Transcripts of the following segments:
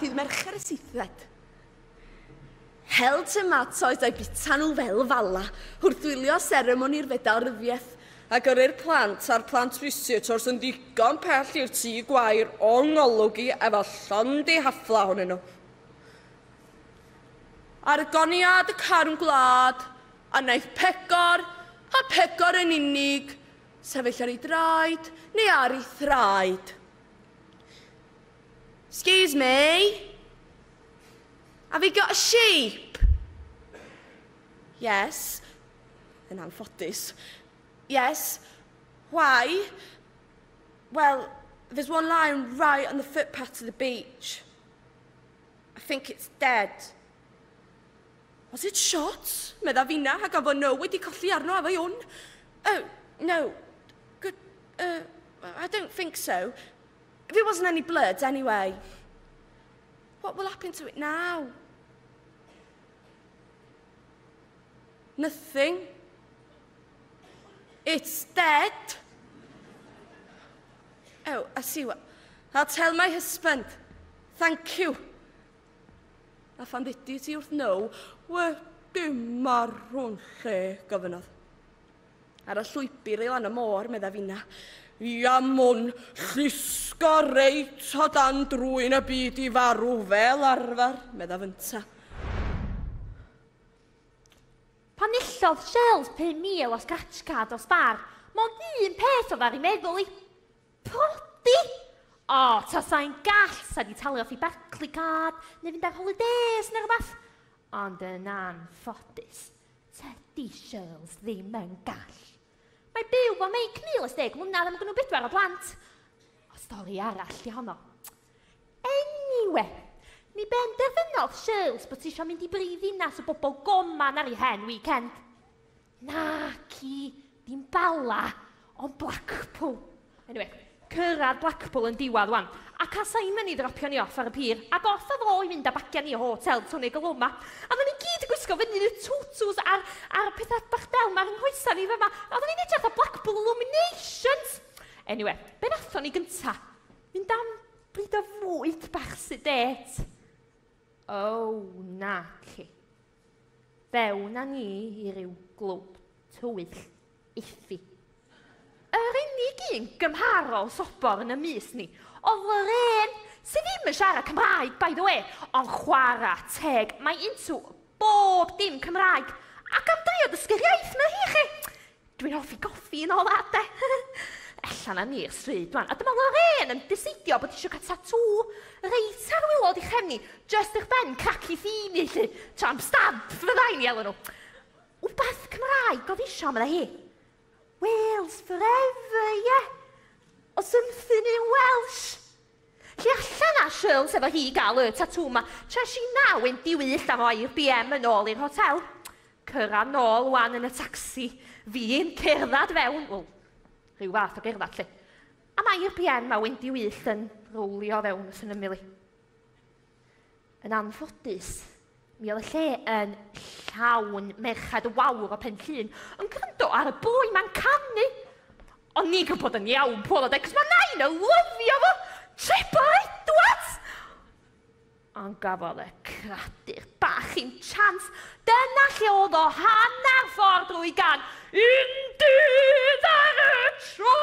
Dydd Mercher y seithfed. Hel tomatoes a'i bita nhw fel fala wrth wylio seremoni'r Fedal Ryddiaeth a gyrru'r plant a'r plant visitors yn ddigon pell i'r tŷ gwair o'n ngolwg i efo llond eu hafla ohonyn nhw. Ar goniad y carn gwlad, a wnaeth pegor, a pegor yn unig, sefyll ar ei draed neu ar ei thraed. Excuse me? Have you got a sheep? Yes. Yn anffodus. Yes. Why? Well, there's one lying right on the footpath to the beach. I think it's dead. Was it shot? Medda finna, a gan fod no wedi colli arno efo'i wn. Oh, no. Good, I don't think so. If it wasn't any blood, anyway. What will happen to it now? Nothing. It's dead. Oh, I see what... I'll tell my husband. Thank you. A phan ddudis ti wrth no, wedi marw'n lle, gofynnodd. Ar y llwybr i lan y môr, medda finna. Ia mwn, llusgo reit o dan drwyn y byd i farw fel arfer, medda fynta. Pan nillodd Shells 5,000 o scratch card o Spar, mond un peth oedd ar ei meddwl i. Prodi! O, tasai'n gall, sa di talu off i Barclaycard, neu fynd ar holidays neu rhywbeth. Ond yn anffodus, tydi Shirls ddim yn gall. Mae byw fo Meic Neal ers 10 mlynedd a mae gen nhw bedwar o blant. O, stori arall di honno. Anyway, mi benderfynodd Shirls bod ti eisiau mynd i brif ddinas y bobl goman ar ei hen weekend. Na, ci, dim Bala, ond Blackpool. Anyway, cyrraedd Blackpool yn diwedd wan. A cael Simon i ddropio ni off ar y pier, ac off â fo i fynd â bagia ni o hotel Tony Galoma. A oedden ni gyd yn gwisgo fyny y tutus a'r pethau bach del ma'r yng nghoesa ni fyma. Oedden ni'n edrych ar Blackpool Illuminations. Anyway, be nathon ni gynta? Mynd am bryd o fwyd bach sedate. Oh, na, ci. Fewn â ni i ryw glwb tywyll iffy. Yr unig un gymharol sobor yn y mys ni oedd Lorraine, sydd ddim yn siarad Cymraeg, by the way, ond chwarae teg, mae into bob dim Cymraeg. Ac am drio dysgu'r iaith mae hi chi. Dwi'n hoffi goffi yn all that, de. Allan â ni'r stryd wan. A dyma Lorraine yn deseidio bod eisiau cael tatŵ reit ar waelod i chefni, just uwch ben cracky ffini, lle. Tramp stamp, fyddai'n i alw nhw. Wbath Cymraeg oedd isio, medda hi. Wales forever, yeah. Or something in Welsh. Lle allan â Shirls efo hi gael y tatŵ ma, tra si naw yn diwyll am oer BM yn ôl i'r hotel. Cyrraedd nôl wan yn y taxi, fi'n cerdded fewn, wel, rhyw fath o gerdded lle. A mae'r BM a Wendy Wyllt yn rowlio fewn wrth yn ymyl i. Yn anffodus, mi oedd y lle yn llawn merched wawr o Pen Llŷn yn gwrando ar y boi ma'n canu. Ond ni'n gwybod yn iawn pwy oedd o, cos mae nain yn lyfio fo! Trebor Edwards! Ond gafodd y cradur bach i'm chance. Dyna lle oedd o hanner ffordd drwy gan un dydd ar y tro!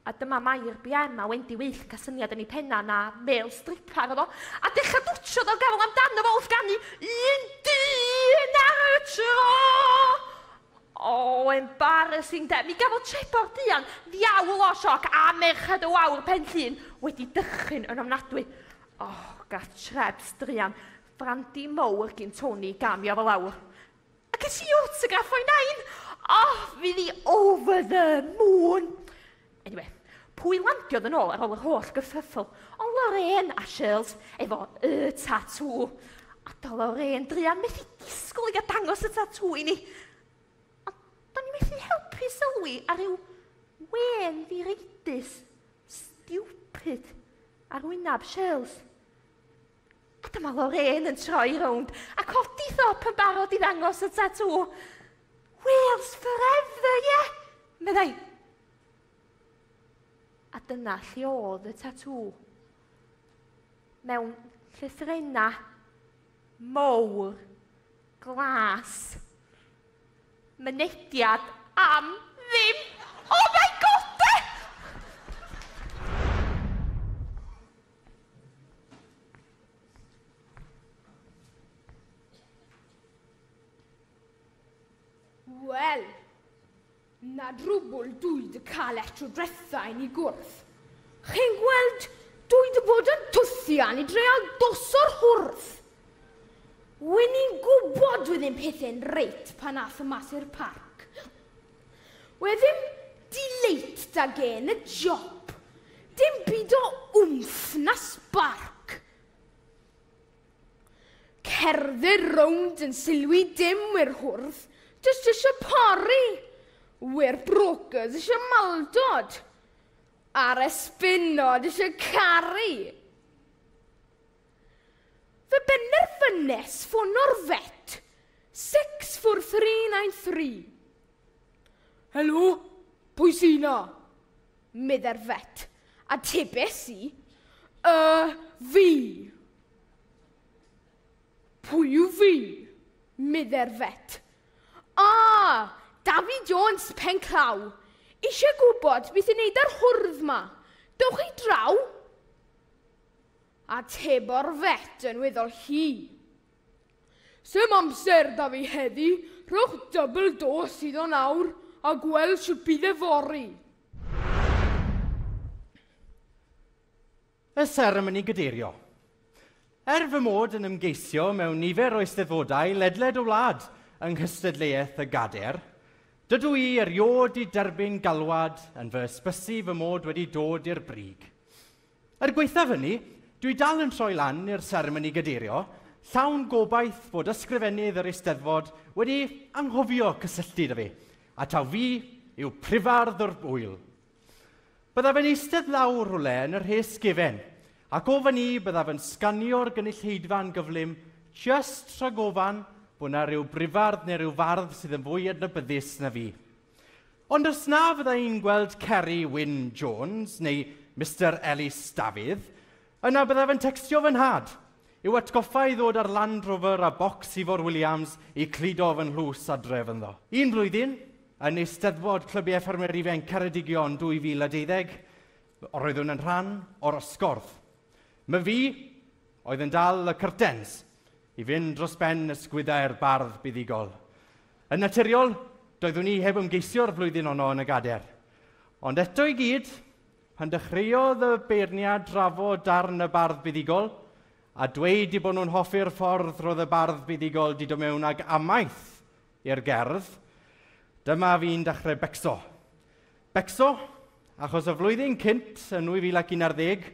A dyma Mair BM a Wendy Wyllt yn cael syniad yn ei penna na male stripper oedd o. A dechrau dwtio o gafel amdano fo wrth ganu un dyn ar y tro! Oh, embarrassing de. Mi gafodd Trebor Dian ddiawl o sioc a merched y wawr Pen Llŷn wedi dychryn yn ofnadwy. Oh, gath Trebs druan brandi mowr gyn Tony gamio fo lawr. A ces i autograph o'i nain. Oh, fydd hi over the moon. Anyway, pwy landiodd yn ôl ar ôl yr holl gyffyffl? Ond Lorraine a Shirls efo y tatŵ. A do Lorraine druan methu disgwyl i gael dangos y tatŵ i ni. Ond do'n i methu helpu sylwi ar ryw wên ddireidus, stupid, ar wynab Shirls. A dyma Lorraine yn troi rownd a codi thop yn barod i ddangos y tatŵ. "Wales forever, yeah," meddai. A dyna lle oedd y tatŵ. Mewn llythrennau mowr glas. Mynediad am ddim. Oh my God! De! Wel, na drwbwl dwi dy cael eto dretha i ni gwrdd. Chi'n gweld, dwi dy bod yn twthian i dreial doso'r hwrdd. Wen i'n gwybod dwi ddim pethau'n reit pan ath y mas i'r parc. We ddim dileit da gen y job. Dim byd o wmff na sbarc. Cerdded rownd yn sylwi dim wir hwrdd, jyst eisiau pori. We'r brokers eisiau maldod. A'r esbynod eisiau caru. Fe benderfynes ffono'r vet 64393. Helo, pwy sy 'na? Medde'r vet. A tebes i, fi. Pwy yw fi? Medde'r vet. Ah, David Jones, Penclaw. Eisiau gwybod beth i'n neud ar hwrdd ma. Dewch chi draw? A tebo'r vet yn weddol hi. Sym amser da fi heddi, rhowch double dose iddo nawr a gweld sut bydd efory. Y seremoni gadeirio. Er fy mod yn ymgeisio mewn nifer o eisteddfodau ledled y wlad yng nghystadleuaeth y gader, dydw i erioed i derbyn galwad yn fy ysbysu fy mod wedi dod i'r brig. Er gwaethaf hynny, dwi dal yn troi lan i'r seremoni gadeirio, llawn gobaith bod ysgrifennydd yr Eisteddfod wedi anghofio cysylltu 'da fi, a taw fi yw prifardd o'r ŵyl. Byddaf yn eistedd lawr rhywle yn y rhes gefen, ac o fan i byddaf yn sganio'r gynulleidfa'n gyflym jyst rhag ofan bod 'na ryw brifardd neu ryw fardd sydd yn fwy adnabyddus na fi. Ond os na fydda i'n gweld Ceri Wyn Jones neu Mr Elis Dafydd, yna byddaf yn tecstio fy nhad i'w atgoffa i ddod ar Land Rover a bocs Ifor Williams i cludo fy nhlws adref ynddo. Un flwyddyn, yn Eisteddfod Clybiau Ffermwyr Ifanc Ceredigion 2012, roeddwn yn rhan o'r osgordd. My fi oedd yn dal y curtains i fynd dros ben ysgwyddau'r bardd buddugol. Yn naturiol, doeddwn i heb ymgeisio'r flwyddyn honno yn y gader. Ond eto i gyd, pan dechreuodd y beirniad drafod darn y bardd buddugol, a dweud i bod nhw'n hoffi'r ffordd roedd y bardd buddugol di dod mewn ag amaeth i'r gerdd, dyma fi'n dechrau becso. Becso, achos y flwyddyn cynt, yn 2011,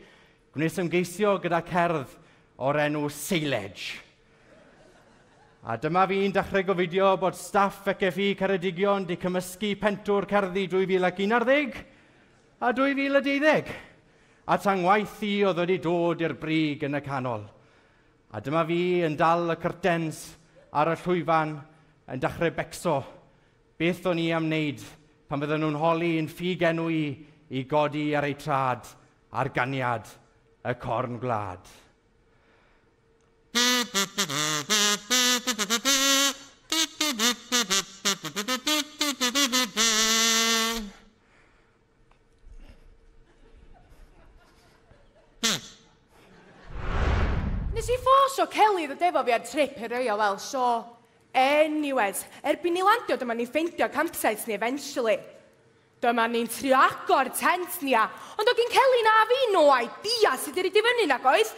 gwnes ymgeisio gyda cerdd o'r enw Silage. A dyma fi'n dechrau gofidio bod staff CFI Ceredigion di cymysgu pentwr cerddi 2011 a 2012. A tangwaith i oedd wedi dod i'r brig yn y canol. A dyma fi yn dal y curtains ar y llwyfan yn dechrau becso. Beth o'n i am wneud pan fydden nhw'n holi yn ffug enw i godi ar eu trad ar ganiad y corn gwlad. Nes i ffosio Kelly ddod efo fi ar trip i'r Royal Welsh Show. Anyways, erbyn ni landio dyma ni'n ffeindio campsites ni eventually. Dyma ni'n trio agor tent ni a, ond oedd gyn Kelly na fi no idea sut i roid i fyny nag oedd.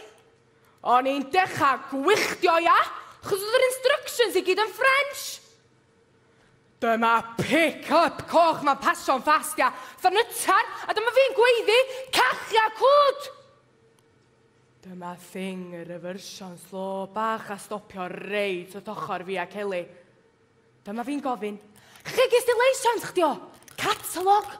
O'n i'n dechrau gwylltio ia, chos oedd yr instructions i gyd yn French. Dyma pick-up coch ma'n pasio'n fast ia, fatha nytar, a dyma fi'n gweiddi, cachia cwd! Dyma thing y reversio'n slo bach a stopio reit wrth ochr fi a Kelly. Dyma fi'n gofyn, lle ges di licence chdi o? Catalog?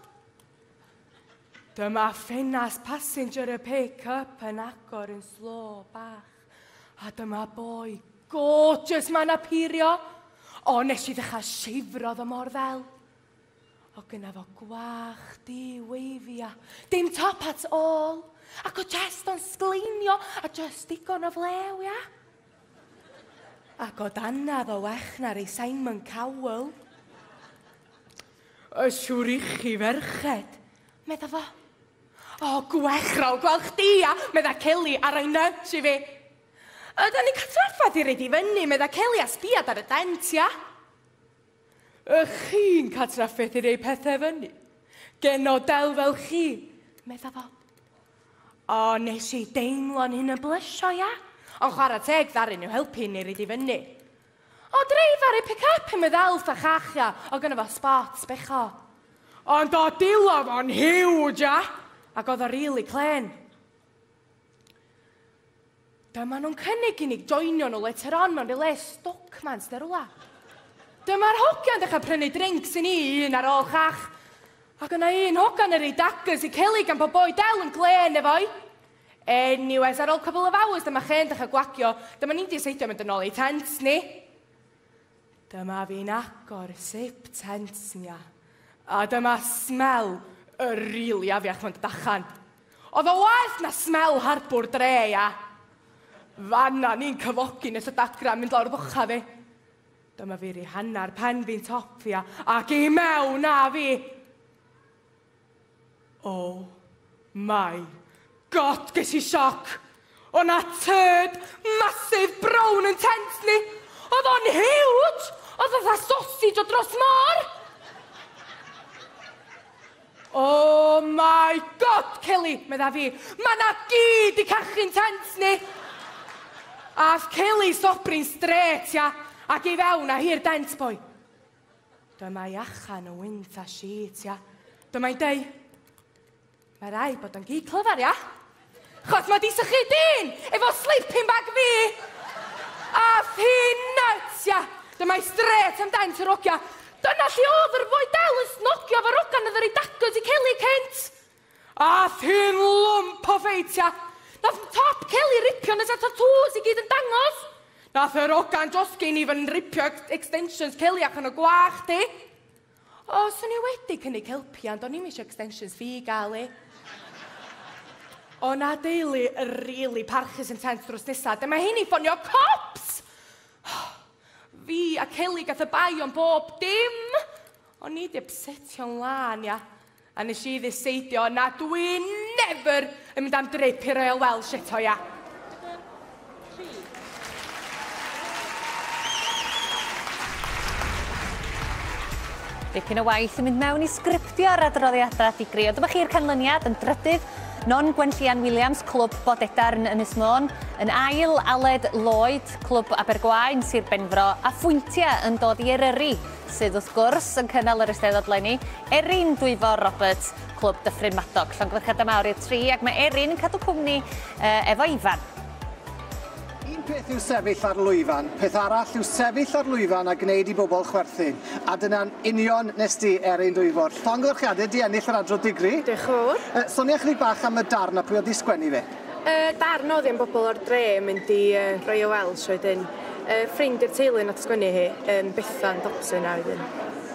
Dyma ffenast passenger y pick-up yn agor yn slo bach. A dyma boi gorgeous ma'n appeario. O, nes i ddechrau shivero ddo mor ddel. O, gynna fo gwallt du wavy a dim top at all. Ac o chest o'n sgleinio a just digon o flew, ia. Ac o dannadd o wech na'r ei Simon Cowell. Y siwr i chi ferched, medda fo. O, gwechrol, gweld chdi, ia, medda Kelly a roi nudge i fi. Ydan ni'n cael traffath i reid i fyny, medda Kelly a sbiad ar y dent, ia. Ych chi'n cael traffath i rei pethau fyny? Geno del fel chi, medda fo. O, nes i deimlo'n hyn yn blysio, ia. Ond chwarae teg ddaru nhw helpu ni reid i fyny. O, dreifar ei pick-up yn meddwl a chachia, o gynno fo spots, becho. Ond o dilo fo'n huge, ia. Ac oedd o really clen. Dyma nhw'n cynnig i ni joinio nhw later on mewn rhywle Stockmans neu rwla. Dyma'r hogia'n dechrau prynu drinks i ni un ar ôl chach. Ac yna un hogan yn rhoi daggers i Kelly gan bod boi del yn glen efo'i. Anyways, ar ôl couple of hours, dyma che'n dechrau gwagio. Dyma ni'n diseidio mynd yn ôl i tent ni. Dyma fi'n agor sip tent ni. A dyma smell y rili afiach ma'n dod allan. Oedd o waeth na smell harbwr dre, ia. Fanna ni'n cyfogi nes y dagra mynd lawr bocha fi. Dyma fi ri hannar pen fi'n top, ia. Ac i mewn a fi. Oh my God, ges i sioc. O na turd massive brown yn tent ni. Oedd o'n huge. Oedd fatha sausage o dros môr. Oh my God, Kelly, medda fi. Ma na gyd i cachu'n tent ni. Ath Kelly sobri'n straight, ia. Ac i fewn a hir dent, boi. Dyma i achan o wynt a shit, ia. Dyma'n deu. Mae rai bod o'n gyd clyfar, ia? Chos mae di sychu dyn efo sleeping bag fi. A hi'n nuts, ia. Dyma'i straight am dent yr ogia. Dyna lle oedd yr boi del yn snogio fo'r ogan oedd yr ei daggers i Kelly cynt. A hi'n lwmp o ffeit, ia. Nath top Kelly ripio nes a tattoos i gyd yn dangos. Nath yr ogan josgyn i fy'n ripio extensions Kelly allan o gwach di. O, swn i wedi cynnig helpu, ond o'n i'm eisiau extensions fi gael i. O na deulu really parchus yn tent drws nesaf. Dyma hyn i ffonio cops! Fi a Kelly gath y bai o'n bob dim. O'n i di upsetio'n lân, ia. A nes i ddiseidio na dwi never yn mynd am drip i Royal Welsh eto, ia. Dipyn o waith yn mynd mewn i sgriptio'r adroddiadau digri. Ond dyma chi'r canlyniad yn drydydd. Non Gwenllian Williams, Clwb Bodedarn Ynys Môn. Yn ail, Aled Lloyd, Clwb Abergwaun, Sir Benfro. A phwyntiau yn dod i Eryri, sydd wrth gwrs yn cynnal yr Eisteddfod leni. Erin Dwyfor Roberts, Clwb Dyffryn Madog. Llongyfarchiadau mawr i'r tri, ac mae Erin yn cadw cwmni efo Ifan. Un peth yw sefyll ar lwyfan, peth arall yw sefyll ar lwyfan a gwneud i bobl chwerthin. A dyna'n union nes di, Erin Dwyfor. Llongyfarchiadau di ennill yr adrodd digri. Diolch yn fawr. Sonia chydig bach am y darn a pwy oedd di sgwennu fe? Darn oedd am bobl o'r dre yn mynd i Royal Welsh wedyn. Ffrind i'r teulu nath sgwennu hi, Bethan Dobson a wedyn.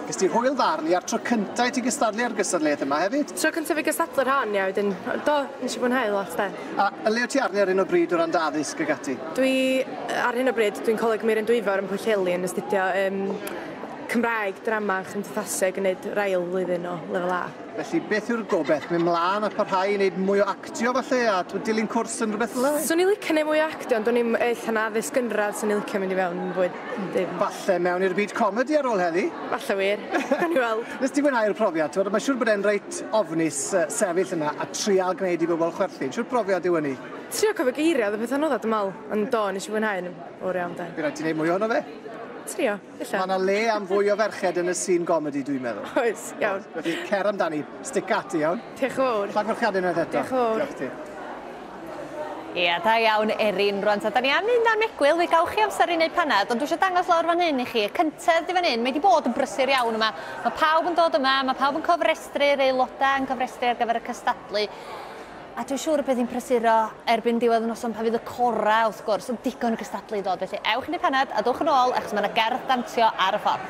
Ges ti hwyl ddarn i a'r tro cyntaf i ti gystadlu ar gystadleuaeth yma hefyd? Tro cyntaf i gystadlu ar hon, ia, wedyn, do, nes i fwynhau lot, de. A le wyt ti arni ar hyn o bryd o ran dy addysg ag ati? Dwi, ar hyn o bryd, dwi'n Coleg Meirion Dwyfor yn Pwllheli yn astudio Cymraeg, drama, chymdeithaseg yn gwneud yr ail flwyddyn o lefel A. Felly, beth yw'r gobeith? Mynd mlaen a parhau i wneud mwy o actio falle a dilyn cwrs yn rhywbeth fel 'na? Swn i'n licio gwneud mwy o actio, ond o'n i'm ella addysg gynradd, swn i'n licio mynd i fewn yn fwy. Dim. Falle mewn i'r byd comedi ar ôl heddi? Falle wir. Gawn ni weld. Nes ti fwynhau'r profiad? Ti'n Mae'n siŵr bod e'n reit ofnus sefyll yna a trial gwneud i bobl chwerthin. Siŵr profiad yw hynny? Trio cofio geiriau, oedd y peth anodd dwi'n meddwl. Ond do, nes i fwynhau yn fawr iawn, de. Bydd rhaid ti wneud mwy ohono fe? Trio, ella. Mae yna le am fwy o ferched yn y sîn gomedi, dwi'n meddwl. Oes, iawn. Felly, cer amdani, stick ati, iawn? Diolch yn fawr. Llongyfarchiadau unwaith eto. Diolch yn fawr. Diolch ti. Ia, da iawn Erin rwan. Ta, da ni am mynd am egwyl, fe gawch chi amser i wneud panad, ond dwi eisiau dangos lawr fan hyn i chi. Y cyntedd di fan hyn, mae wedi bod yn brysur iawn yma. Mae pawb yn dod yma, mae pawb yn cofrestru, yr aelodau yn cofrestru ar gyfer y cystadlu. A dwi'n siŵr y bydd hi'n prysuro erbyn diwedd y noson pan fydd y cora, wrth gwrs, yn digon o gystadlu i ddod. Felly ewch i wneud panad a dowch yn ôl, achos mae yna gerdd dantio ar y ffordd.